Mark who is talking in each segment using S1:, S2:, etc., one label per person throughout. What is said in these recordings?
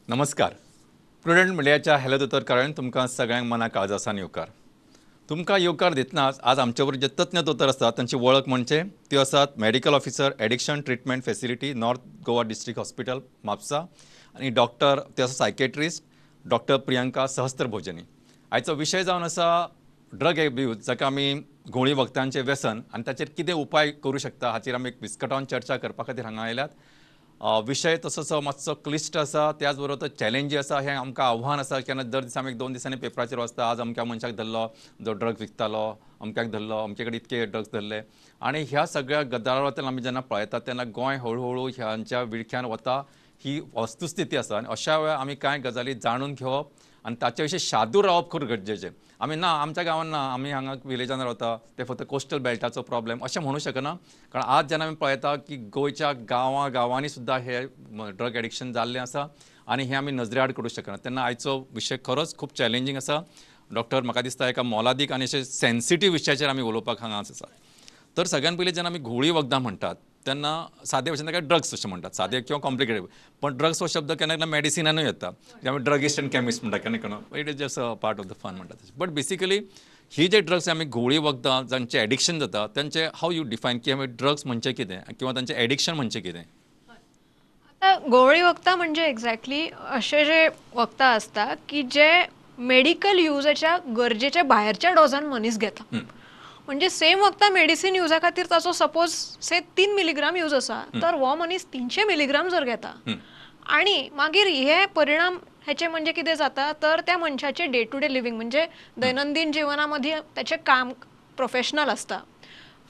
S1: नमस्कार. प्रुडंट मिडियाच्या हॅलो दोतोर कारण तुमकां सगळ्यांक मना काळजासान येवकार. तुमकां येवकार दितनाच आज आमचे बरोबर जे तज्ञ दोतोर आसात तांची वळख म्हणजे त्यो आसात medical officer addiction treatment facility North Goa district hospital Mapusa आनी डॉक्टर त्यो आसा सायकेट्रिस्ट डॉक्टर प्रियंका सहस्त्रभोजनी. आयचो विशय जावन आसा ड्रग एब्यूज, जाका आमी घुंवळी वखदांचें व्यसन आनी ताचेर कितें उपाय करूं शकता हाचेर आमी एक विस्कटावन चर्चा करपा खातीर हांगा आयल्यात. विशय तसोच मातसो क्लिश्ट आसा, त्याच बरोबर तो चॅलेंजी आसा. हें आमकां आव्हान आसा. केन्ना दर दिसा आमी 2 दिसांनी पेपराचेर वाचता, आज अमक्या मनशाक धरलो जो ड्रग्स विकतालो, अमक्याक धरलो, अमके कडेन इतके ड्रग्स धरले. आनी ह्या सगळ्या गदारोळांतल्यान आमी जेन्ना पळयतात तेन्ना गोंय हळुहळू ह्यांच्या विळख्यान वता ही वस्तुस्थिती आसा. आनी अशा वेळार आमी कांय गजाली जाणून घेवप आनी ताचे विशीं शादूर रावप खूब गरजेचें. आमी ना आमच्या गांवांत ना, आमी हांगा विलेजान रावता, ते फक्त कोस्टल बेल्टाचो प्रॉब्लेम अशें म्हणू शकना. कारण आज जेन्ना आमी पळयता की गोंयच्या गांवां गांवांनी सुद्दां हे ड्रग एडिक्शन जाल्लें आसा आनी हें आमी नजरे आड करूं शकना. तेन्ना आयचो विशय खरोच खूब चॅलेंजींग आसा. डॉक्टर, म्हाका दिसता एका मोलादीक आनी अशें सेन्सिटीव विशयाचेर आमी उलोवपाक हांगा आसा. तर सगळ्यान पयलीं जेन्ना आमी घुंवळी वखदां म्हणटात तेन्ना सादे भाशेन ताका ड्रग्स अशें म्हणटात, सादे किंवा कॉम्प्लिकेटेड. पण ड्रग्स हो शब्द केन्ना केन्ना मेडिसिनानूय येता, आमी ड्रगिस्ट आनी केमिस्ट म्हणटा केन्ना केन्ना. It is just a part of the fun म्हणटात. But basically he J drugs आमी घुंवळी वखदां जांचें एडिक्शन जाता तांचें how you define की आमी ड्रग्स म्हणजे कितें किंवा तांचें एडिक्शन म्हणजे कितें?
S2: आतां घुंवळी वखदां म्हणजे एक्झॅक्टली अशे जे वखदां आसता की जे मेडिकल युजाच्या गरजेच्या भायरच्या डोजान मनीस घेता. म्हणजे सेम वखदां मेडिसीन युजा खातीर ताचो सपोज से 3 मिलीग्राम यूज आसा तर हो मनीस 300 मिलीग्राम जर घेता आणि मागीर हे परिणाम हेचे म्हणजे कितें जाता तर त्या मनशाचे डे टू डे लिव्हिंग म्हणजे दैनंदिन जिवनामध्ये त्याचे काम प्रोफेशनल आसता,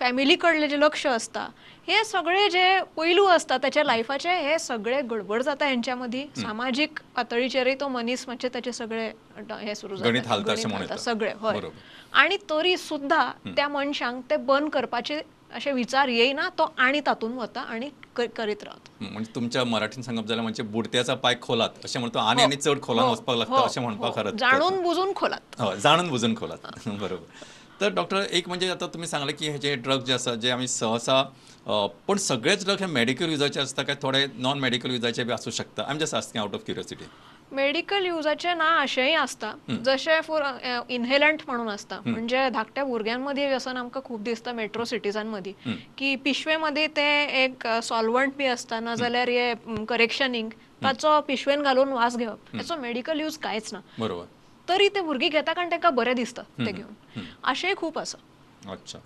S2: फॅमिली कडले जे लक्ष आसता, हे सगळे जे पैलू आसता त्याच्या लायफाचे हे सगळे गडबड जाता हेंच्या मदीं. सामाजीक पातळीचेरय तो मनीस मातशे ताचे सगळे हे सुरू जाता सगळे. हय, आनी तरी सुद्दां त्या मनशांक ते बंद करपाचे अशे विचार येयना, तो आनी तातूंत वता आनी करीत रावता.
S1: म्हणजे तुमच्या मराठीन सांगप जाल्यार म्हणजे बुडत्याचा पाय खोलात अशें म्हणतो, आनी आनी चड खोलान वचपाक लागता अशें म्हणपाक हरकत.
S2: जाणून बुजून खोलात.
S1: हय, जाणून बुजून खोलात, बरोबर. तर डॉक्टर, एक म्हणजे आता तुम्ही सांगले की हे जे ड्रग जे आसा जे आमी सहसा, पण सगळेच ड्रग हे मेडिकल युजाचे आसता काय थोडे नॉन मेडिकल युजाचे बी आसूं शकता? I am just asking out of curiosity.
S2: Medical युजाचे ना अशेंय आसता, जशें फॉर इनहेलंट म्हणून आसता. म्हणजे धाकट्या भुरग्यांमदीं व्यसन आमकां खूब दिसता मेट्रो सिटीजांमदीं की पिशवेमध्ये ते एक सॉल्वंट बी आसता, ना जाल्यार हे करेक्शनींग ताचो पिशवेन घालून वास घेवप, हेचो मेडिकल यूज कांयच ना.
S1: बरोबर.
S2: तरी ते भुरगीं घेता कारण तांकां बरें दिसता ते घेवन. अशेंय खूब आसा.
S1: अच्छा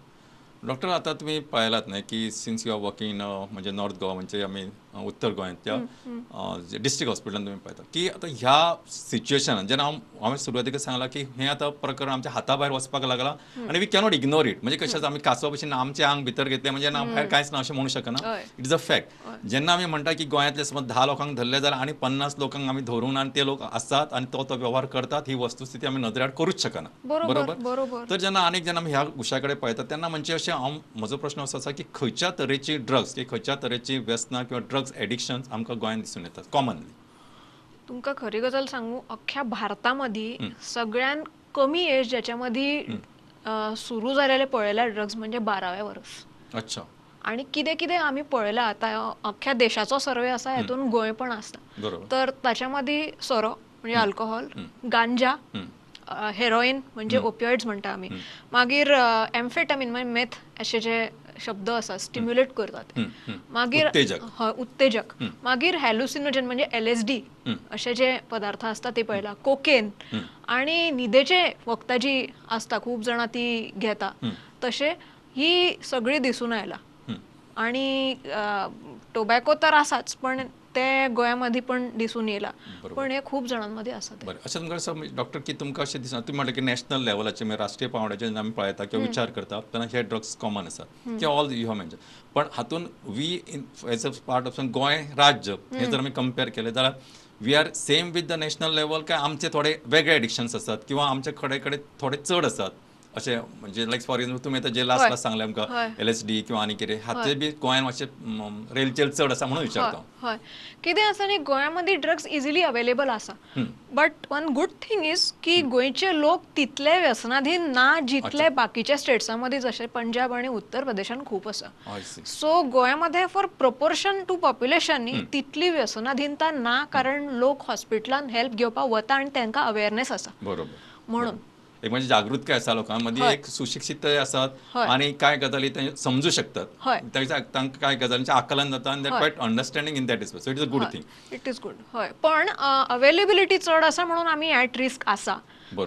S1: डॉक्टर, आता तुम्ही पळयलात न्हय की सिन्स you are working म्हणजे नॉर्थ गोवा म्हणजे आमी उत्तर गोंयांतल्या डिस्ट्रिक्ट हॉस्पिटलान तुमी पळयता की आतां ह्या सिच्युएशनान जेन्ना हांवें सुरवातीक सांगलां की हें आतां प्रकरण आमच्या हाता भायर वचपाक लागलां आनी we cannot ignore it. म्हणजे कशें आमी कांसवा भशेन आमचें आंग भितर घेतलें म्हणजे ना भायर कांयच ना अशें म्हणू शकना. It is a fact. जेन्ना आमी म्हणटा की गोंयांतले समज 10 लोकांक धरले जाल्यार आनी 50 लोकांक आमी धरूंक ना आनी ते लोक आसात आनी तो तो वेव्हार करतात, ही वस्तुस्थिती आमी नदरेआड करूच शकना.
S2: बरोबर.
S1: तर जेन्ना आनीक जेन्ना आमी ह्या विशया कडेन पळयतात तेन्ना म्हणजे अशें हांव म्हजो प्रश्न असो आसा की खंयच्या तरेची ड्रग्स की खंयच्या तरेची व्यसनां किंवा ड्रग्स एडिक्शन्स आमकां गोंयांत दिसून येतात कॉमनली?
S2: तुमकां खरी गजाल सांगू, अख्ख्या भारतामदीं सगळ्यान कमी एज ज्याच्या मदीं सुरू जालेले पळयल्या ड्रग्स म्हणजे 12व्या वर्स.
S1: अच्छा.
S2: आनी कितें कितें आमी पळयलां आतां अख्ख्या देशाचो सर्वे आसा, हेतून गोंय पण आसता. तर ताच्या मदीं सोरो म्हणजे अल्कोहोल, गांजा, हेरोइन म्हणजे ओपिओइड्स म्हणटा आमी, मागीर एम्फेटामीन म्हणजे मेथ अशे जे शब्द आसा स्टिम्युलेट करतात, मागीर हय उत्तेजक, मागीर हॅलुसिनोजन म्हणजे LSD अशे जे पदार्थ आसता ते पळयला, कोकेन आणि न्हिदेचे वखदां जी आसता खूब जाणां ती घेता, तशें ही सगळी दिसून आयला. आणि टोबॅको तर आसाच पण ते गोंयामध्ये पण दिसून येयला, पण हे खूब जाणांमध्ये आसा.
S1: बरें, अशें तुमकां डॉक्टर की तुमकां अशें दिसना, तुमी म्हणलें की नॅशनल लेवलाचेर म्हणजे राष्ट्रीय पांवड्याचेर जेन्ना आमी पळयता किंवा विचार करता तेन्ना हे ड्रग्स कॉमन आसात किंवा ऑल you have mention, पण हातून we in as a part of Goa राज्य हे जर आमी कंपेर केलें जाल्यार we are same with the national level काय आमचे थोडे वेगळे एडिक्शन्स आसात किंवा आमचे थोडे कडेन थोडे चड आसात? अशें म्हणजे लायक फॉर एक्झाम्पल तुमी आतां जे लास्ट लास्ट सांगलें आमकां LSD किंवा आनी कितें हाचे बी गोंयान मातशें रेलचेल चड आसा म्हणून विचारता.
S2: हय, कितें आसा न्ही, गोंया मदीं ड्रग्स इजिली अवेलेबल आसा, but one good thing is की गोंयचे लोक तितले व्यसनाधीन ना जितले बाकीच्या स्टेट्सां मदीं, जशे पंजाब आनी उत्तर प्रदेशान खूब आसा. सो गोंयामध्ये फॉर प्रोपोर्शन टू पॉप्युलेशन न्ही तितली व्यसनाधीनता ना, कारण लोक हॉस्पिटलान हेल्प घेवपाक वता आनी तांकां अवेरनेस आसा.
S1: बरोबर,
S2: म्हणून
S1: एक म्हणजे जागृतकाय आसा लोकां मदीं, एक सुशिक्षीत आसात आनी कांय गजाली ते समजू शकतात, तांकां कांय गजालींचें आकलन जाता आनी that quite understanding in that is, so it is a good thing.
S2: It is good. हय, पण अवेलेबिलिटी चड आसा म्हणून आमी एट रिस्क आसा,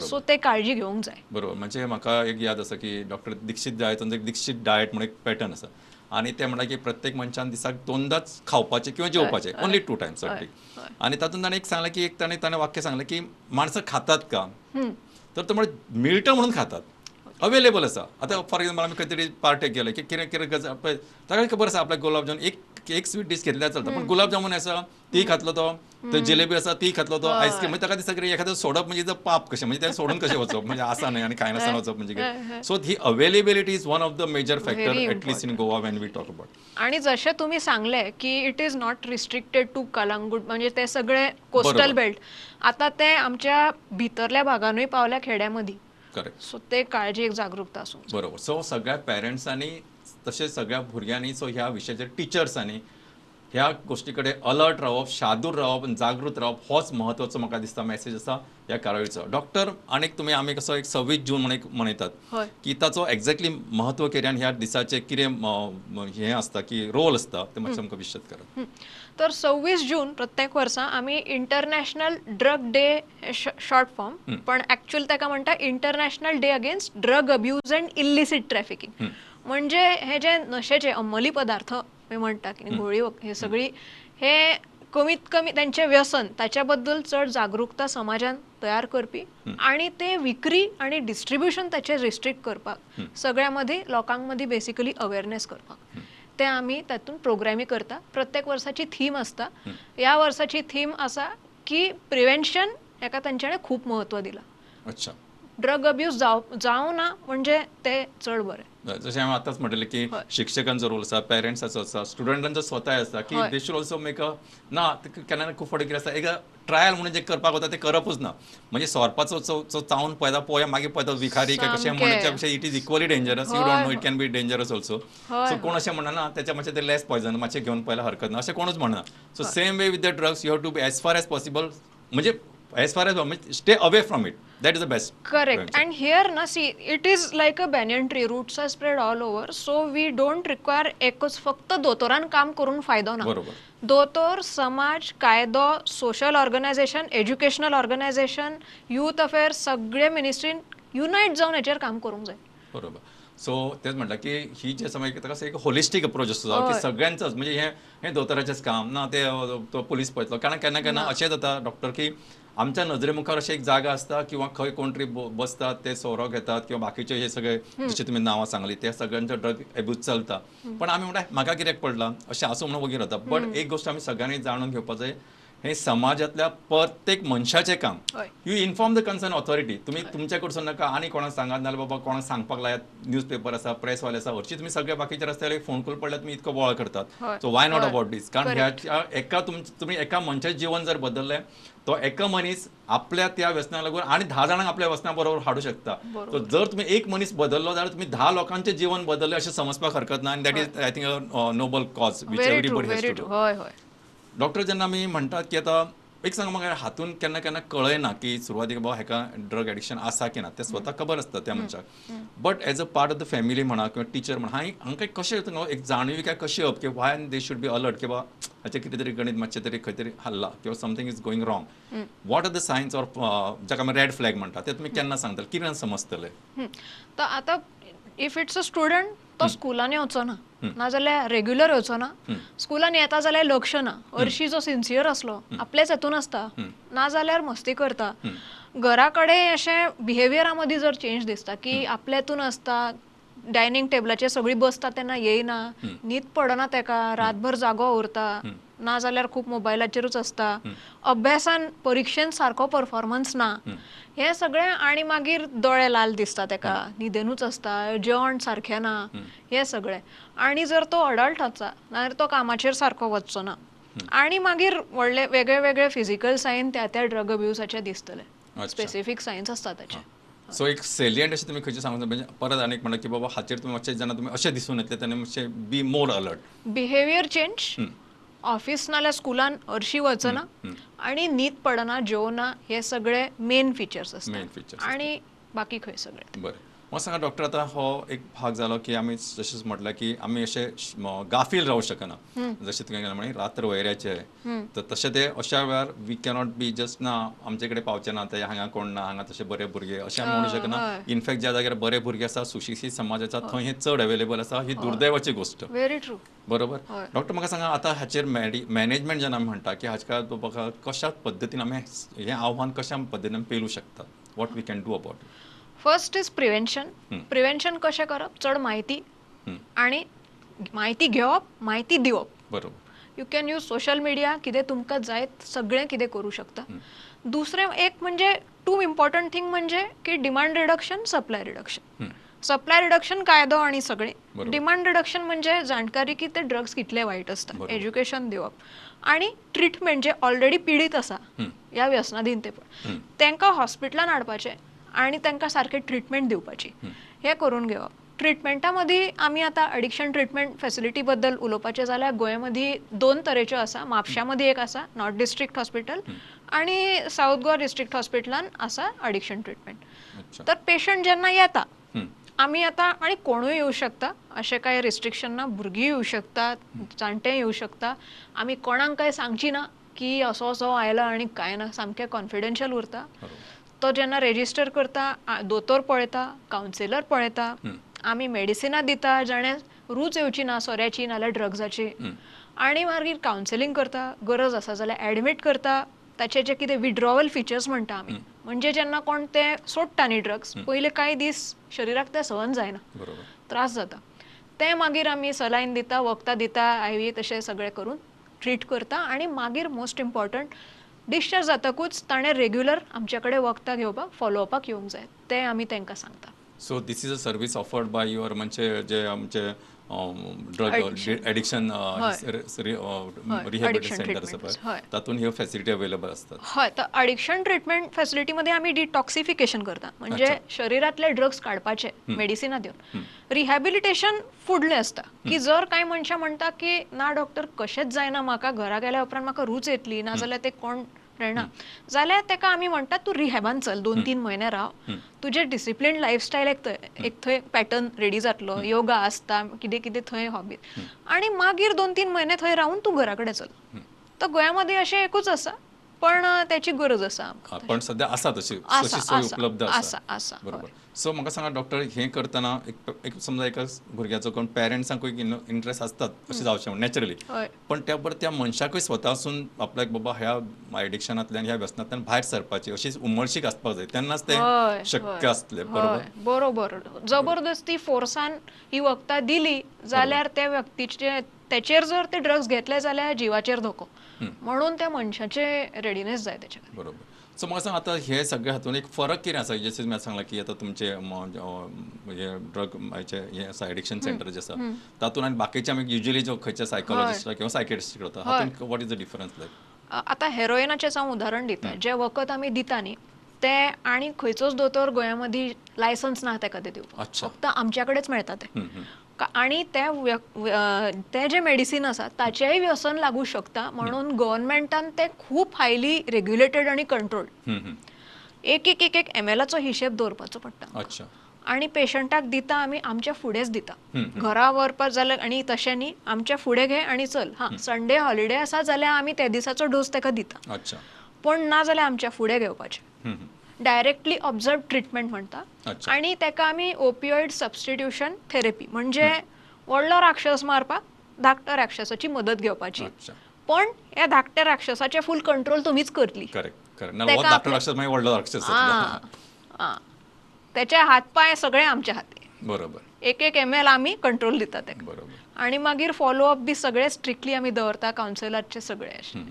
S2: सो ते काळजी घेवंक जाय.
S1: बरोबर, म्हणजे म्हाका एक याद आसा की डॉक्टर दीक्षित जाय तांचो एक दीक्षित डायट म्हणून एक पॅटर्न आसा आनी ते म्हणटा की प्रत्येक मनशान दिसाक 2दाच खावपाचें किंवा जेवपाचें, ओनली 2 टायम्स. आनी तातूंत ताणें एक सांगलें की एक ताणें वाक्य सांगलें की माणसां खातात का, तर ते म्हणजे मेळटा म्हणून खातात, अवेलेबल आसा. आतां फॉर एक्झाम्पल आमी खंय तरी पार्टेक गेले की कितें कितें गजाल पळय ताका खबर आसा आपल्याक गुलाब जामुन एक स्वीट डीश घेतल्यार चलता, पण गुलाब जामुन आसा ती खातलो तो, जिलेबी आसा ती खातलो तो, आयस्क्रीम, म्हणजे ताका दिसता कितें एखादें सोडप म्हणजे पाप कशें, म्हणजे तें सोडून कशें वचप, म्हणजे आसा न्हय आनी खायनासतना वचप म्हणजे कितें. So he availability is one of the major factor at least in Goa when we talk about.
S2: आणि जशें तुमी सांगलें की it is not restricted to Calangute, म्हणजे ते सगळे कोस्टल बेल्ट, आतां ते आमच्या भितरल्या भागानूय पावल्या खेड्यामदीं.
S1: करेक्ट,
S2: सो ते काळजी एक जागरूकता आसूंक.
S1: बरोबर, सो सगळ्या पेरंट्सांनी तशेंच सगळ्या भुरग्यांनी, सो ह्या विशयाचेर टिचर्सांनी ह्या गोश्टी कडेन अलर्ट रावप, शादूर रावप आनी जागृत रावप होच म्हत्वाचो म्हाका दिसता मॅसेज आसा ह्या कार्यावळीचो. डॉक्टर, आनीक तुमी आमी कसो एक 26 जून म्हणून एक मनयतात की ताचो एक्झॅक्टली म्हत्व कितें आनी ह्या दिसाचें कितें हें आसता की रोल आसता तें मातशें आमकां विशद करात.
S2: तर 26 जून प्रत्येक वर्सा आमी international drug day short form, पण एक्चुअल ताका म्हणटा international day against drug abuse and illicit trafficking. म्हणजे हे जे नशेचे अंमली पदार्थ मी म्हणटा की गोळी हे सगळी, हे कमीत कमी त्यांचे व्यसन ताच्या बद्दल चड जागरूकता समाजान तयार करपी आणि ते विक्री आणि डिस्ट्रीब्युशन ताचे रिस्ट्रिक्ट करपाक सगळ्या मदीं लोकांक मदीं बेसिकली अवेरनेस करपाक ते आमी तातूंत प्रोग्रामी करता. प्रत्येक वर्साची थीम आसता. ह्या वर्साची थीम आसा की प्रिवेन्शन हेका तांच्यानी खूब म्हत्व दिलां.
S1: अच्छा,
S2: ड्रग अब्यूज जावं ना म्हणजे ते चड बरें.
S1: जशें हांवें आतांच म्हटलें की शिक्षकांचो रोल आसा, पेरंट्साचो आसा, स्टुडंटांचो स्वता आसा की they should also make a ना केन्ना खूब फावटी कितें आसता एक ट्रायल म्हणून जें करपाक वता तें करपूच ना, म्हणजे सोरपाचो चावून पळयता पळोवया मागीर पळयता विखारी काय कशें म्हणच्या पेक्षा it is equally dangerous, you don't know it can be dangerous also. So कोण अशें म्हणना तेच्या मातशें तें लेस पॉयजन मातशें घेवन पळयल्यार हरकत ना अशें कोणूच म्हणना. So same way with the drugs you have to be as far as possible, म्हणजे as far as stay away from it, that is the best.
S2: Correct. And here na, see, it is like a banyan tree, roots are spread all over, so we don't require एकच फक्त दोतोरान काम करून फायदो ना.
S1: बरोबर,
S2: दोतोर, समाज, कायदो, social organisation, educational organisation, youth affair, सगळे मिनिस्ट्रीन युनायट जावन हेचेर काम करूंक जाय.
S1: बरोबर, सो तेच म्हटलं की ही जे समज ताका एक होलिस्टीक अप्रोच आसता की सगळ्यांचोच, म्हणजे हें हें दोतोराचेंच काम ना, ते तो पुलीस पळयतलो, कारण केन्ना केन्ना अशें जाता डॉक्टर की आमच्या नजरे मुखार अशी एक जागा आसता किंवा खंय कोण तरी बसतात ते सोरो घेतात किंवा बाकीचे हे सगळे जशे तुमी नांवां सांगली ते सगळ्यांचो ड्रग एब्यूज चलता, पण आमी म्हणटा म्हाका कित्याक पडलां अशें आसूं म्हणून वगैरे जाता. बट एक गोश्ट आमी सगळ्यांनी जाणून घेवपाक जाय, हे समाजातल्या प्रत्येक मनशाचें काम. You inform the concern authority, तुमी तुमच्या कडसून नाका आनी कोणाक सांगात, नाजाल्यार बाबा कोणाक सांगपाक लायात, न्यूज पेपर आसा, प्रेसवाले आसा, हरशीं तुमी सगळे बाकीच्या रस्त्यार एक फोन कॉल पडल्यार तुमी इतको बोवाळ करतात. So why not about this, कारण ह्या एका तुमी एका मनशाचें जिवन जर बदललें तो एका मनीस आपल्या त्या व्यसनाक लागून आनी 10 जाणांक आपल्या व्यसना बरोबर हाडूं शकता. सो जर तुमी एक मनीस बदललो जाल्यार तुमी 10 लोकांचें जिवन बदललें अशें समजपाक हरकत ना. आनी that is I think a noble cause which everybody has to do. Doctor, जेन्ना आमी म्हणटात की आतां एक सांगा म्हाका, हातून केन्ना केन्ना कळना की सुरवातीक बाबा हेका ड्रग एडिक्शन आसा की ना, तें स्वता खबर आसता त्या मनशाक, but as a part of the family म्हणा किंवा टिचर म्हणा, हांकां कशें एक जाणविकाय कशी येवप की why they should be alert की बाबा हाचें कितें तरी गणीत मातशें तरी खंय तरी हल्ला किंवा something is going wrong, what are the signs or जाका आमी रेड फ्लॅग म्हणटा ते तुमी केन्ना सांगतले, कितें समजतले?
S2: तर आतां if it's a student तो स्कुलांनी वचना नाजाल्यार रेग्युलर येवचो ना, स्कुलान येता जाल्यार लक्ष ना, हरशीं जो सिन्सियर आसलो आपलेच हेतून आसता, नाजाल्यार मस्ती करता, घरा कडेन अशें बिहेवियरा मदीं जर चेंज दिसता की आपल्या हेतून आसता, डायनींग टेबलाचेर सगळीं बसता तेन्ना येयना, न्हीद पडना तेका, रातभर जागो उरता, ना जाल्यार खूब मोबायलाचेरूच आसता, अभ्यासान परिक्षेन सारको परफॉर्मन्स ना, हें सगळें. आनी मागीर दोळे लाल दिसता तेका, न्हिदेनूच आसता, जेवण सारकें ना, हें सगळें. आनी जर तो अडल्ट आसा नाजाल्यार तो कामाचेर सारको वचचो ना आनी मागीर व्हडले वेगळे वेगळे फिजिकल सायन त्या त्या ड्रग अब्युजाचे दिसतले, स्पेसिफीक सायन्स आसता ताचे.
S1: सो एक सेलियंट अशें तुमी खंयचें सांगूं म्हणजे परत आनी एक म्हणलें की बाबा हाचेर तुमी मातशें जेन्ना तुमी अशें दिसून येतलें तेन्ना मातशें be more alert.
S2: Behaviour change, office नाल्यार स्कुलान हरशीं वचना आनी न्हीद पडना, जेवना, हे सगळे मेन फिचर्स आसता आनी बाकी खंय सगळे.
S1: बरें, म्हाका सांगा डॉक्टर, आतां हो एक भाग जालो की आमी जशें म्हटलें की आमी अशें गाफील रावूं शकना, जशें तुवें म्हणलें रात्र वैऱ्याचे, तर तशें ते अशा वेळार we cannot be just ना आमचे कडेन पावचे ना, ते हांगा कोण ना, हांगा तशे बरे भुरगे अशें आमी म्हणू शकना. इनफॅक्ट ज्या जाग्यार बरे भुरगे आसा, सुशिक्षीत समाज आसा, थंय हें चड अवेलेबल आसा, ही दुर्दैवाची गोश्ट.
S2: Very true.
S1: बरोबर. डॉक्टर म्हाका सांगा आतां हाचेर मॅनेजमेंट जेन्ना आमी म्हणटा की हाका बाबा कशा पद्दतीन आमी हें आव्हान कशा पद्दतीन आमी पेलूं शकता, what we can do about it?
S2: First is prevention. Prevention कशें करप? चड म्हायती आनी म्हायती घेवप, म्हायती दिवप.
S1: बरोबर.
S2: You can use social media, कितें तुमकां जाय सगळें कितें करूं शकता. दुसरें एक म्हणजे टू इम्पॉर्टंट थिंग म्हणजे की demand reduction, supply reduction. Supply reduction कायदो आनी सगळें, डिमांड रिडक्शन म्हणजे जाणकारी की ते ड्रग्स कितले वायट आसता, एज्युकेशन दिवप आनी ट्रिटमेंट जे ऑलरेडी पिडीत आसा ह्या व्यसनाधीनतेपण तांकां हॉस्पिटलान हाडपाचें आनी तांकां सारकें ट्रिटमेंट दिवपाची, हें करून घेवप. ट्रिटमेंटा मदीं आमी आतां एडिक्शन ट्रिटमेंट फॅसिलिटी बद्दल उलोवपाचें जाल्यार गोंया मदीं दोन तरेच्यो आसा. म्हापशा मदीं एक आसा नॉर्थ डिस्ट्रिक्ट हॉस्पिटल आनी सावथ गोवा डिस्ट्रिक्ट हॉस्पिटलान आसा एडिक्शन ट्रिटमेंट. तर पेशंट जेन्ना येता आमी आतां आनी कोणूय येवं शकता, अशें कांय रिस्ट्रिक्शन ना, भुरगीं येवं शकता, जाणटे येवं शकता. आमी कोणाक कांय सांगची ना की असो असो आयला आनी कांय ना, सामकें कॉन्फिडेन्शियल उरता. तो जेन्ना रेजिस्टर करता, दोतोर पळयता, कावन्सिलर पळयता, आमी मेडिसिनां दिता जाणें रूच येवची ना सोऱ्याची नाल्यार ड्रग्साची, आनी मागीर कावन्सिलींग करता, गरज आसा जाल्यार एडमीट करता. ताचे जे कितें विड्रॉवल फिचर्स म्हणटा आमी, म्हणजे जेन्ना कोण ते सोडटा न्ही ड्रग्स, पयले कांय दीस शरिराक ते सहन जायना, त्रास जाता, ते मागीर आमी सलायन दिता, वखदां दिता, आयवी तशें सगळें करून ट्रीट करता. आनी मागीर मोस्ट इम्पॉर्टंट डिस्चार्ज जातकूच ताणें रेग्युलर आमचे कडेन वखदां घेवपाक, फॉलोअपाक येवंक जाय, तें आमी तांकां सांगता.
S1: So this is a service offered by your म्हणजे जे आमचे ड्रग एडिक्शन रिहॅबिलिटेशन सेंटर आसा पळय, तातूंत ह्यो फॅसिलिटी अवेलेबल आसतात.
S2: हय, तर एडिक्शन ट्रिटमेंट फॅसिलिटीमध्ये आमी डिटॉक्सिफिकेशन करता, म्हणजे शरिरांतले ड्रग्स काडपाचे मेडिसिनां दिवन. रिहॅबिलिटेशन फुडलें आसता की जर कांय मनशां म्हणटा की ना डॉक्टर कशेंच जायना म्हाका, घरा गेल्या उपरांत म्हाका रूच येतली ना जाल्यार ते कोण रेणा जाल्यार तेका आमी म्हणटात तूं रिहॅबान चल, 2-3 म्हयने राव, तुजें डिसिप्लीन लायफस्टायल एक थंय पॅटर्न रेडी जातलो, योगा आसता, कितें कितें थंय हॉबी, आनी मागीर 2-3 म्हयने थंय रावन तूं घरा कडेन चल. तर गोंया मदीं अशें एकूच आसा, पण त्याची गरज आसा.
S1: पण सध्या आसा तशी सोय उपलब्ध आसा. आसा, बरोबर. सो म्हाका सांगा डॉक्टर, हें करतना एक समजा एका भुरग्याचो कोण पेरंट्सांकूय इंट्रस्ट आसतात अशें जावचें म्हण नॅचरली, पण त्या बरोबर त्या मनशाकूय स्वतासून आपल्याक बाबा ह्या एडिक्शनांतल्यान ह्या व्यसनांतल्यान भायर सरपाची अशी उमळशीक आसपाक जाय, तेन्नाच तें शक्य आसतलें. बरोबर,
S2: बरोबर. जबरदस्ती फोर्सान ही वखदां दिली जाल्यार त्या व्यक्तीचे त्याचेर जर ते ड्रग्स घेतले जाल्यार जिवाचेर धोको, म्हणून त्या मनशाचे रेडिनेस जाय त्याच्या.
S1: बरोबर. सो म्हाका सांग आतां हे सगळे हातून एक फरक कितें आसा? जशें तुमी सांगलां की आतां तुमचे हे ड्रग हें आसा एडिक्शन सेंटर जें आसा तातूंत आनी बाकीचे आमी युजली जो खंयच्या सायकोलॉजिस्ट किंवा सायकेट्रिस्ट वता हातूंत what is the difference like?
S2: आतां हेरोइनाचेंच हांव उदाहरण दिता. जें वखद आमी दिता न्ही तें आनी खंयचोच दोतोर गोंया मदीं लायसन्स ना तेका तें दिवपाक, फक्त आमच्या कडेच मेळटा तें. आनी ते जे मेडिसीन आसा ताचेंय व्यसन लागू शकता, म्हणून गव्हर्मेंटान ते खूब हायली रेग्युलेटेड आनी कंट्रोल्ड, एक एक एक एक एमएलाचो हिशेब दवरपाचो पडटा. आनी पेशंटाक दिता आमी आमच्या फुडेंच दिता, घरा व्हरपाक जाल्यार आनी तशें न्ही, आमच्या फुडें घे आनी चल. हां, संडे हॉलिडे आसा जाल्यार आमी त्या दिसाचो डोस ताका दिता, पण ना जाल्यार आमच्या फुडें घेवपाचें. डायरेक्टली ऑब्झर्व ट्रिटमेंट म्हणटा. आनी तेका आमी ओपिओइड सबस्टिट्यूशन थेरपी, म्हणजे व्हडलो राक्षस मारपाक धाकट्या राक्षसाची मदत घेवपाची, पण ह्या धाकट्या राक्षसाचे फूल कंट्रोल तुमीच करतली. त्याचे हात पाय सगळे आमच्या हाती.
S1: बरोबर.
S2: एक एक ml आमी कंट्रोल दिता तेका.
S1: बरोबर.
S2: आनी मागीर फॉलोअप बी सगळे स्ट्रिक्टली आमी दवरता कावन्सिलरचे सगळे अशें.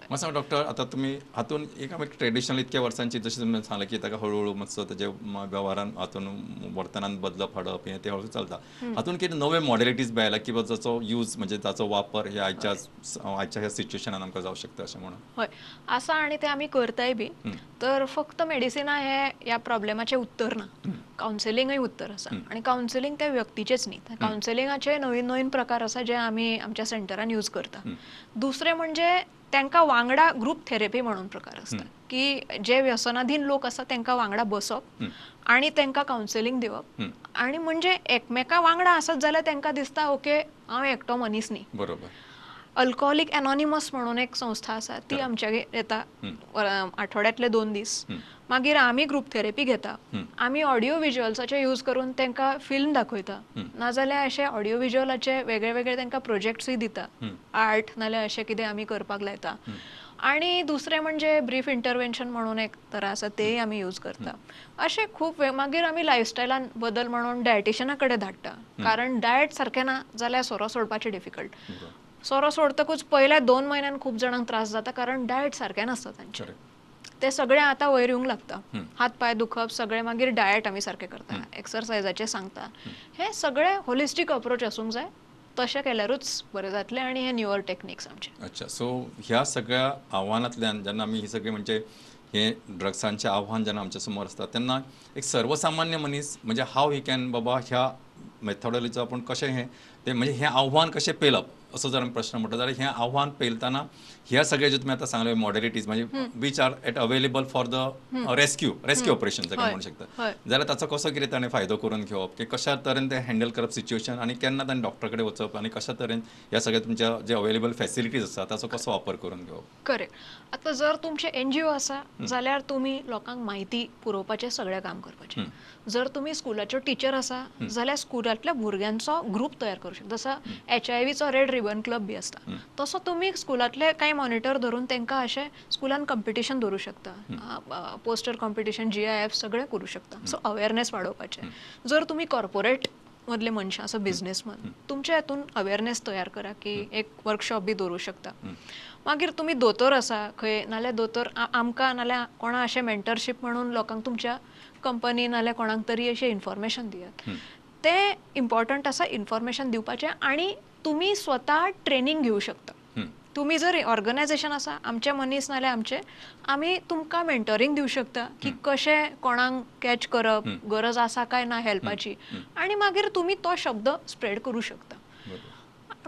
S1: म्हाका सांग डॉक्टर, आतां तुमी हातून एक आमी ट्रेडिशनल इतक्या वर्सांची जशें तुमी सांगलें की ताका हळूहळू मातसो तेजे वेव्हारान हातून वर्तनान बदलप हाडप हें तें हळू चलता. हातून कितें नवे मॉडेलिटीज बी आयला किंवा जाचो यूज म्हणजे जाचो वापर ह्या आयच्या आयच्या ह्या सिच्युएशनान आमकां जावं शकता अशें म्हणून?
S2: हय आसा आनी ते आमी करताय बी. तर फक्त मेडिसिना हे ह्या प्रॉब्लेमाचें उत्तर ना, कावन्सिलिंगय उत्तर आसा. आनी कावन्सिलींग त्या व्यक्तीचेच न्ही, कावन्सिलिंगाचे नवीन नवीन प्रकार आसा जे आमी आमच्या सेंटरान यूज करता. दुसरें म्हणजे तांकां वांगडा ग्रूप थेरपी म्हणून प्रकार आसता की जे व्यसनाधीन लोक आसा तांकां वांगडा बसप आनी तांकां कावन्सिलींग दिवप आनी म्हणजे एकमेका वांगडा आसत जाल्यार तांकां दिसता ओके हांव एकटो मनीस न्ही.
S1: बरोबर.
S2: अल्कोहोलीक एनॉनिमस म्हणून एक संस्था आसा ती आमच्यागेर येता आठवड्यांतले 2 दीस. मागीर आमी ग्रूप थेरपी घेता, आमी ऑडियो विज्युअल्साचे यूज करून तांकां फिल्म दाखयता, नाजाल्यार अशे ऑडियो विज्युअलाचे वेगळे वेगळे तांकां प्रोजेक्ट्सूय दिता, आर्ट नाल्यार अशें कितें आमी करपाक लायता. आनी दुसरें म्हणजे ब्रीफ इंटरवेन्शन म्हणून एक तरा आसा तेय आमी यूज करता. अशें खूब. मागीर आमी लायफस्टायलान बदल म्हणून डायटिशना कडेन धाडटा, कारण डायट सारकें ना जाल्यार सोरो सोडपाचें डिफिकल्ट. सोरो सोडतकूच पयल्या 2 म्हयन्यान खूब जाणांक त्रास जाता कारण डायट सारकें नासता तांचें. ते सगळे आतां वयर येवंक लागता, हात पांय दुखप सगळे. मागीर डायट आमी सारकें करता, एक्सरसायजाचें सांगता. हे सगळे होलिस्टीक अप्रोच आसूंक जाय, तशें केल्यारूच बरें जातलें. आनी हे न्यूअर टेक्निक्स आमचे.
S1: अच्छा, सो ह्या सगळ्या आव्हानांतल्यान जेन्ना आमी ही सगळी म्हणजे हे ड्रग्सांचें आव्हान जेन्ना आमच्या समोर आसता तेन्ना एक सर्वसामान्य मनीस म्हणजे हाव he can बाबा ह्या मेथोडॉलॉजीचो आपूण कशें हें तें म्हणजे हें आव्हान कशें पेलप असो जर आमी प्रश्न म्हणटा जाल्यार हें आव्हान पेलतना ह्या सगळ्या ज्यो तुमी आतां सांगले मॉडेलिटीज म्हणजे which are at available for the rescue operation जाका म्हणू शकता, जाल्यार ताचो कसो कितें ताणें फायदो करून घेवप की कशा तरेन तें हँडल करप सिच्युएशन आनी केन्ना ताणें डॉक्टर कडेन वचप आनी कशा तरेन ह्या सगळ्या तुमच्या जे अवेलेबल फॅसिलिटीज आसा ताचो कसो वापर करून घेवप.
S2: करेक्ट. आतां जर तुमचें NGO आसा जाल्यार तुमी लोकांक म्हायती पुरोवपाचें सगळें काम करपाचें. जर तुमी स्कुलाच्यो टिचर आसा जाल्यार स्कुलांतल्या भुरग्यांचो ग्रूप तयार करूं शकता. जसो HIVचो रेड रिबन क्लब बी आसता तसो तुमी स्कुलांतले कांय मॉनिटर धरून तांकां अशें स्कुलान कॉम्पिटिशन दवरूं शकता, पोस्टर कॉम्पिटिशन, GIF सगळें करूं शकता. सो अवेरनेस वाडोवपाचें. जर तुमी कॉर्पोरेट मदले मनशां आसा, बिजनेसमन, तुमच्या हातून अवेरनेस तयार करा की एक वर्कशॉप बी दवरूं शकता. मागीर तुमी दोतोर आसा खंय नाल्यार दोतोर आमकां नाल्यार कोणा अशें मेंटरशीप म्हणून लोकांक तुमच्या कंपनी नाल्यार कोणाक तरी अशें इन्फॉर्मेशन दियात. तें इम्पॉर्टंट आसा इन्फॉर्मेशन दिवपाचें. आनी तुमी स्वता ट्रेनींग घेवं शकता. तुमी जर ऑर्गनायझेशन आसा आमचे मनीस नाल्यार आमचे आमी तुमकां मेंटरींग दिवं शकता की कशें कोणाक कॅच करप, गरज आसा काय ना हेल्पाची, आनी मागीर तुमी तो शब्द स्प्रेड करूं शकता.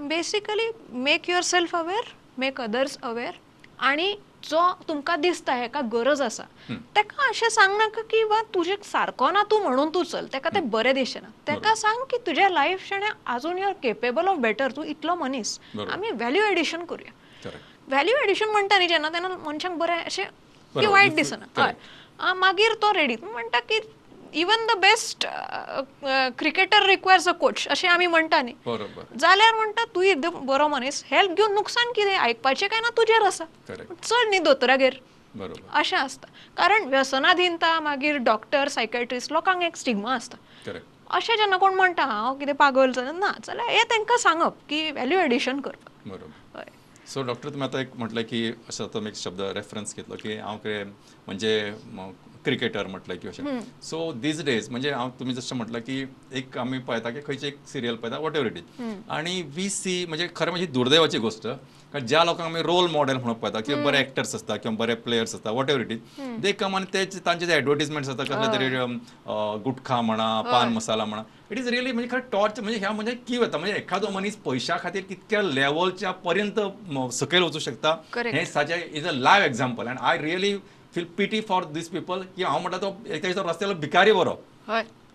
S2: Basically make yourself aware, make others aware. आनी जो तुमकां दिसता हेका गरज आसा तेका अशें सांगनाका की वा तुजें सारको ना तूं म्हणून तूं चल, तेका तें बरें दिसचें ना. तेका सांग की तुज्या लायफ शेणें आजून you are capable of better, तूं इतलो मनीस, आमी व्हॅल्यू एडिशन करुया. व्हॅल्यू एडिशन म्हणटा न्ही जेन्ना तेन्ना मनशांक बरें अशें की वायट दिसना. हय, मागीर तो रेडी म्हणटा की even the best cricketer requires a coach अशें आमी म्हणटा न्ही, जाल्यार म्हणटा तूं एकदम बरो मनीस, हेल्प घेवन नुकसान कितें, आयकपाचें काय ना तुजेर आसा, चल न्ही दोतोरागेर, अशें आसता. कारण व्यसनाधीनता मागीर डॉक्टर, सायकायट्रिस्ट लोकांक एक स्टिग्मा आसता. अशें जेन्ना कोण म्हणटा हांव कितें पागल जालें ना जाल्यार हें तांकां सांगप की व्हॅल्यू एडिशन करपाक.
S1: बरोबर. सो डॉक्टर तुमी आतां एक म्हटलें की अशें आतां एक शब्द रेफरन्स घेतलो की हांव कितें म्हणजे क्रिकेटर म्हटलें की अशें. सो these days म्हणजे हांव तुमी जशें म्हटलें की एक आमी पळयता की खंयची एक सिरियल पळयता what ever it is आनी we सी म्हणजे खरें म्हणजे दुर्दैवाची गोश्ट कारण ज्या लोकांक आमी रोल मॉडेल म्हणून पळयता किंवा बरे एक्टर्स आसता किंवा बरे प्लेयर्स आसता whatever it is they come आनी ते तांचे जे एडवर्टीजमेंट्स आसता कसले तरी गुटखा म्हणा, पान मसाला म्हणा, it is really म्हणजे खरें टॉर्च म्हणजे ह्या म्हणजे कीव येता म्हणजे एखादो मनीस पयशा खातीर कितक्या लेवलच्या पर्यंत सकयल वचूं शकता हें साजे is a live example. And I really feel pity for these people की हांव म्हणटा तो एक रस्त्यालो भिकारी बरो,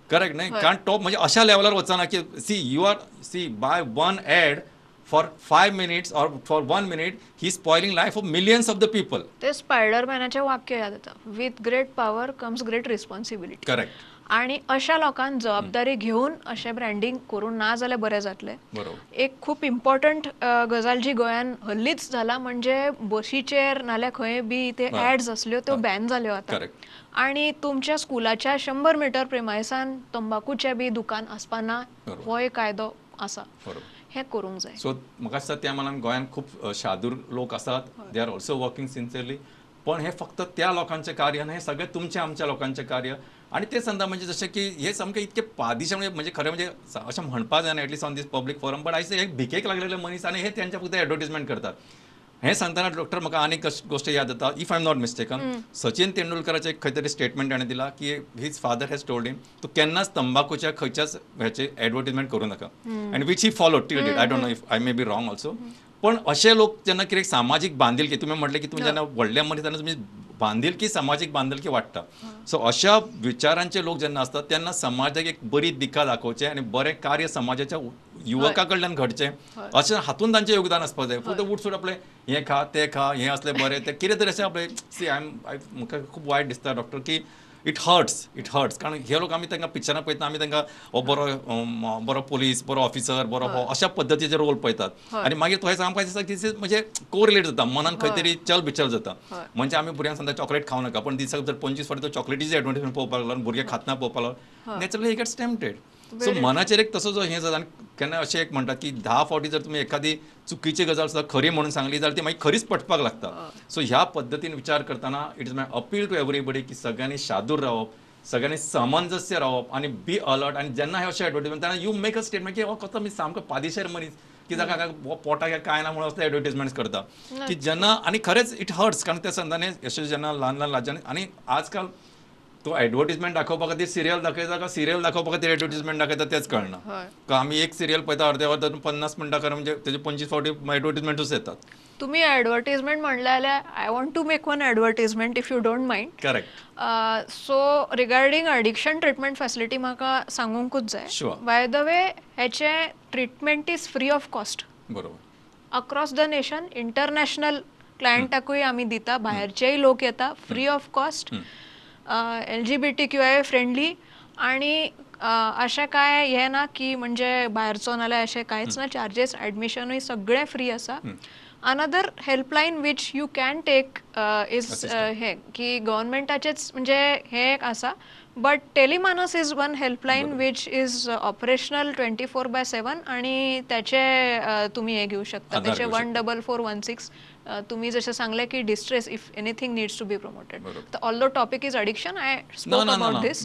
S1: करेक्ट न्ही, कारण तो म्हणजे अशा लेवलार वचना की see you are see by one ad for 5 minutes or for 1 minute he is spoiling life of millions of the people.
S2: ते स्पायडरमॅनाचें वाक्य याद येता, with great power comes great responsibility.
S1: Correct.
S2: आणि अशा लोकांक जबाबदारी घेवन अशें ब्रँडींग करूं ना जाल्यार बरें जातलें. एक खूब इम्पॉर्टंट गजाल जी गोंयान हल्लीच जाला म्हणजे बशीचेर नाल्यार खंय बी ते एड्स आसल्यो त्यो बॅन जाल्यो आतां. आणि तुमच्या स्कुलाच्या 100 मिटर प्रेमायसान तंबाखूचें बी दुकान आसपा ना, हो एक कायदो आसा, हें करूंक जाय.
S1: सो म्हाका दिसता त्या मानान गोंयांत खूब शादूर लोक आसात, they are also working sincerely. पण हे फक्त त्या लोकांचें कार्य न्हय, सगळें तुमचें आमच्या लोकांचें कार्य. आनी ते संदा म्हणजे जशें की हे सामकें इतके पादिशे म्हणजे खरें म्हणजे अशें म्हणपा जायना at least on this public forum, but आयज हे भिकेक लागलेले मनीस आनी हे तेंच्या फक्त एडवर्टीजमेंट करतात. हें सांगतना डॉक्टर म्हाका आनीक गोश्ट याद जाता, if I am not mistaken Sachin तेंडुलकराचें एक खंय तरी स्टेटमेंट ताणें दिलां की his father has told him तूं केन्नाच तंबाखूच्या खंयच्याच हेचे एडवर्टीजमेंट करूं नाका, and which he followed till date. I don't know if I may be wrong also. पण अशे लोक जेन्ना कितें सामाजीक बांदिलकी, तुमी म्हटलें की तुमी जेन्ना व्हडले मनीस तेन्ना तुमी बांदिलकी सामाजीक बांदिलकी वाडटा. सो अशा विचारांचे लोक जेन्ना आसतात तेन्ना समाजाक एक बरी दिका दाखोवचें आनी बरें कार्य समाजाच्या युवका कडल्यान घडचें अशें हातून तांचें योगदान आसपाक जाय. फक्त उठसूट आपलें हें खा तें खा हें असलें बरें तें कितें तरी अशें आपलें सी I am म्हाका खूब वायट दिसता डॉक्टर की it hurts, it hurts. कारण हे लोक आमी तांकां पिक्चरां पळयतना आमी तांकां हो बरो बरो पोलीस, बरो ऑफिसर, बरो हो अशा पद्दतीचे रोल पळयतात आनी मागीर थंय आमकां दिसता की म्हणजे कोरिलेट जाता, मनान खंय तरी चल बिचल जाता. म्हणजे आमी भुरग्यांक सांगता चॉकलेट खावं नाका, पण दिसाक जर 25 फावटी तो चॉकलेटीची एडवर्टीजमेंट पळोवपाक लागलो आनी भुरगे खातना पळोवपाक लागलो, naturally he gets tempted. So मनाचेर एक तसो जो हें जाता. आनी केन्ना अशें एक म्हणटात की 10 फावटी जर तुमी एखादी चुकीची गजाल सुद्दां खरी म्हणून सांगली जाल्यार ती मागीर खरीच पटपाक लागता. सो ह्या पद्दतीन विचार करतना it is my appeal to everybody की सगळ्यांनी शादूर रावप, सगळ्यांनी समंजस्य रावप आनी बी अलर्ट. आनी जेन्ना हे अशें एडवर्टीजमेंट तेन्ना you make a statement की हो कसो मी सामको पादिशेर मनीस की जाका पोटाक कांय ना म्हणून असले एडवर्टीजमेंट्स करता की जेन्ना आनी खरेंच it hurts. कारण त्या संदाने अशें जेन्ना ल्हान ल्हान राज्यांनी आनी आजकाल तो एडवर्टीजमेंट दाखोवपा खातीर सिरियल दाखयता का सिरियल दाखोवपा खातीर एडवर्टीजमेंट दाखयता तेंच कळना. का आमी एक सिरियल पळयता अर्द्या वर 50 मिनटां कारण म्हणजे तेजे 25 फावटी एडवर्टीजमेंटूच येतात.
S2: तुमी एडवर्टीजमेंट म्हणलें जाल्यार I want to make one advertisement if you don't mind.
S1: Correct.
S2: So regarding addiction treatment facility म्हाका सांगूंकूच जाय. बाय the way हेचें treatment is free of cost.
S1: बरोबर.
S2: अक्रॉस the nation international क्लायंटाकूय आमी दिता, भायरचेय लोक येता, free of cost, LGBTQI friendly. आणि अशें कांय हें ना की म्हणजे भायरचो नाल्यार अशें कांयच ना, चार्जेस एडमिशनूय सगळें फ्री आसा. Another helpline which you can take is हें की गव्हर्मेंटाचेच म्हणजे हें एक आसा, but Telemanas is one helpline which is operational 24/7 आणि त्याचे तुम्ही हे घेऊ शकता, त्याचे 14416. तुम्ही जशें सांगलें की distress if anything needs to be promoted, although topic is addiction I spoke about this,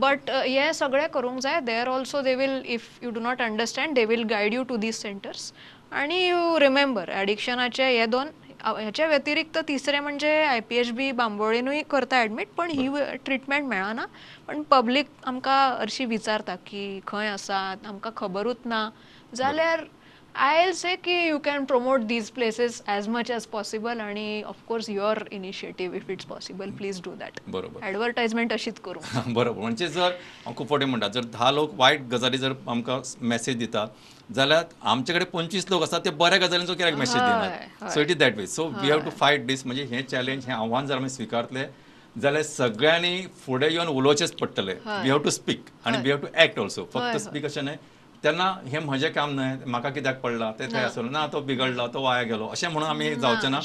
S2: but हें सगळें करूंक जाय. There also they will, if you do not understand they will guide you to these centres. आणि you remember ॲडिक्शनाचे हे दोन, ह्याच्या व्यतिरिक्त तिसरें म्हणजे IPHB बांबोळीनूय करता एडमीट, पण ही ट्रिटमेंट मेळना. पण पब्लीक आमकां हरशीं विचारता की खंय आसा, आमकां खबरूच ना, जाल्यार I will say की you can promote these places as much as possible. आणि of course your initiative if it's possible please do that.
S1: बरोबर.
S2: एडवर्टायजमेंट अशीच करूं.
S1: बरोबर. म्हणजे जर हांव खूब फावटी म्हणटा जर 10 लोक वायट गजाली जर आमकां मॅसेज दितात जाल्यार आमचे कडेन 25 लोक आसात ते बऱ्या गजालींचो कित्याक मॅसेज दिनात. So it is that way. So we have to fight this. म्हणजे हें चॅलेंज, हें आव्हान जर आमी स्विकारतले जाल्यार सगळ्यांनी फुडें येवन उलोवचेंच पडटलें. We have to speak आनी we have to act also. फक्त स्पीक अशें न्हय, तेन्ना हें म्हजें काम न्हय, म्हाका कित्याक पडलां तें थंय आसलो ना, तो बिगडला, तो वाया गेलो अशें म्हणून आमी जावचें ना.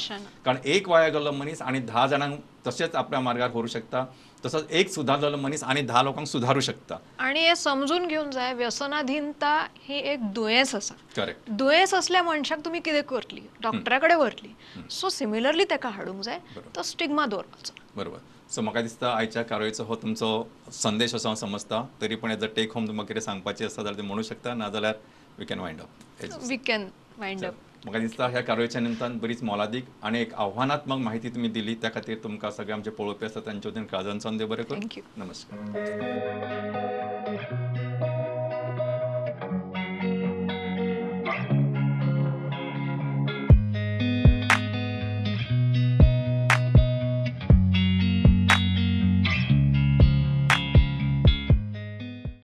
S1: कारण एक वाया गेल्लो मनीस आनी 10 जाणांक तशेंच आपल्या मार्गार व्हरूं शकता, तसोच एक सुदारलेलो मनीस आनी 10 लोकांक सुदारूं शकता.
S2: आनी हें समजून घेवंक जाय व्यसनाधीनता ही एक दुयेंस आसा.
S1: करेक्ट.
S2: दुयेंस असल्या मनशाक तुमी कितें करतली, डॉक्टरा कडेन व्हरतली. सो सिमिलरली ताका हाडूंक जाय, तो स्टिग्मा दवरपाचो.
S1: बरोबर. सो म्हाका दिसता आयच्या कारवायेचो हो तुमचो संदेश असो हांव समजता. तरी पण एज अ टेक होम तुमकां कितें सांगपाचें आसा जाल्यार तें म्हणूं शकता, नाजाल्यार we can wind up.
S2: We can wind up.
S1: म्हाका दिसता ह्या कारवायेच्या निमतान बरीच मोलादीक आनी एक आव्हानात्मक माहिती तुमी दिली, त्या खातीर तुमकां सगळे आमचे पळोवपी आसा तांचे वतीन काळजांतल्यान देव बरें करूं.
S2: Thank you.
S1: नमस्कार.